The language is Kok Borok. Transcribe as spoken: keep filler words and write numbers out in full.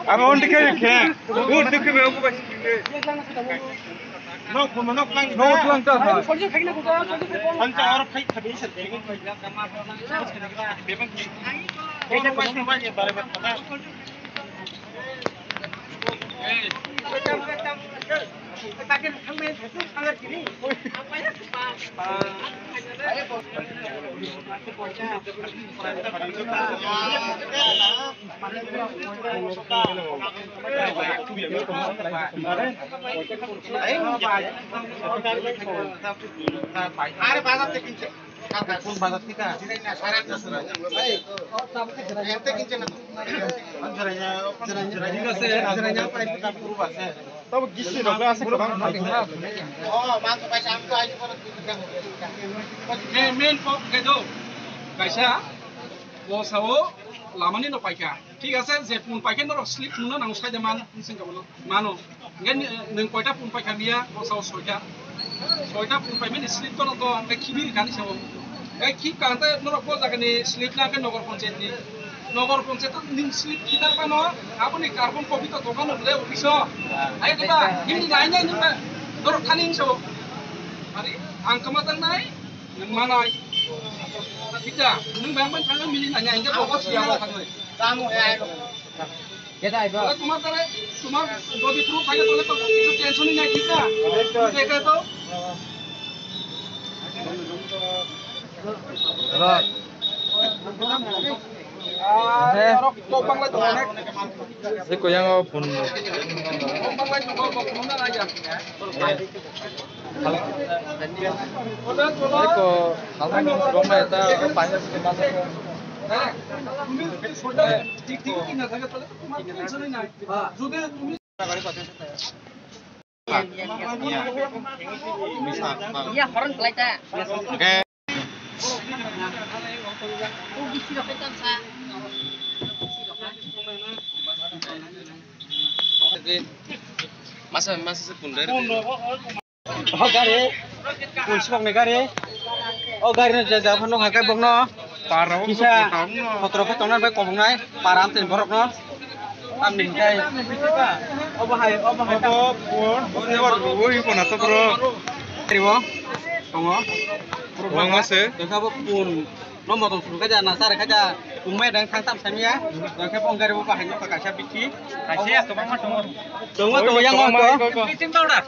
Abo on dikhe khe, on dikhe be, on dikhe be. Nok lang ta. Are bazar te kinche. Kono bazar thika? Ente kinche na. Jiranya, jiranya, jiranya, jiranya, pura base. Tabo gisi rok ase kwbang. Oh, mang ko paisa ang ko aji kono. Main, main pok ke do. Kaisa, bo sao lamani no paikha. Thik ase, je pun paikhe norok slip phunukna nango, saida man, sing ka bono, mano. Hingke ni, nwng koita pun paikha miya, bo sao soita. Soita pun paimani slip kono to, hingke khibi rikha ni sao. Hingke khib ka hingke norok bo jaga ni slip na hingke Nogor Panchayat ni. Nogor Panchayat ni slip khitar phano, aboni carbon copy to dokan o le office o. Hai diba, himni nai nai nungba, norok thani sao. Ari, ang kama tang nai. Nwng manai. Pita, nwng bang bang thangwi mili nanya, hingke bobo siya bo thangwi. Tamo he ai. Jeta ai bo. Tole tomar tole, tomar jodi proof thake tole to kichu tension ni nai, thik na? Dekhe to. Ro. Ah, he. Aro kok bang lai to onek. Eko yang o pun. Kok bang lai to, kok bang lai to. Eko, halai rok mai ta, paina sini masuk. Iya, horn kelai ta. Oke. Masa, masa sepuluh dari. O gari, pun sibok ni gari. O gari no je ja phano hakai bokno. Para o kisa bokno. Khotoro khe tongnai bai kobongnai. Para amtwi borok no. Tamni hinkhe. Obo hai, obo hai. Obo pun, obo rwi kono to bro. Gari o. Tongo. Wang ase. Tengkha bo pun. No motom suru khaja, na sare khaja. Pungmai dang thang tam samya. Tengkha bo gari o bahai no kaisa bithi. Kaisa ya to bangma tongo. Tongo to yang ko. Bleaching powder.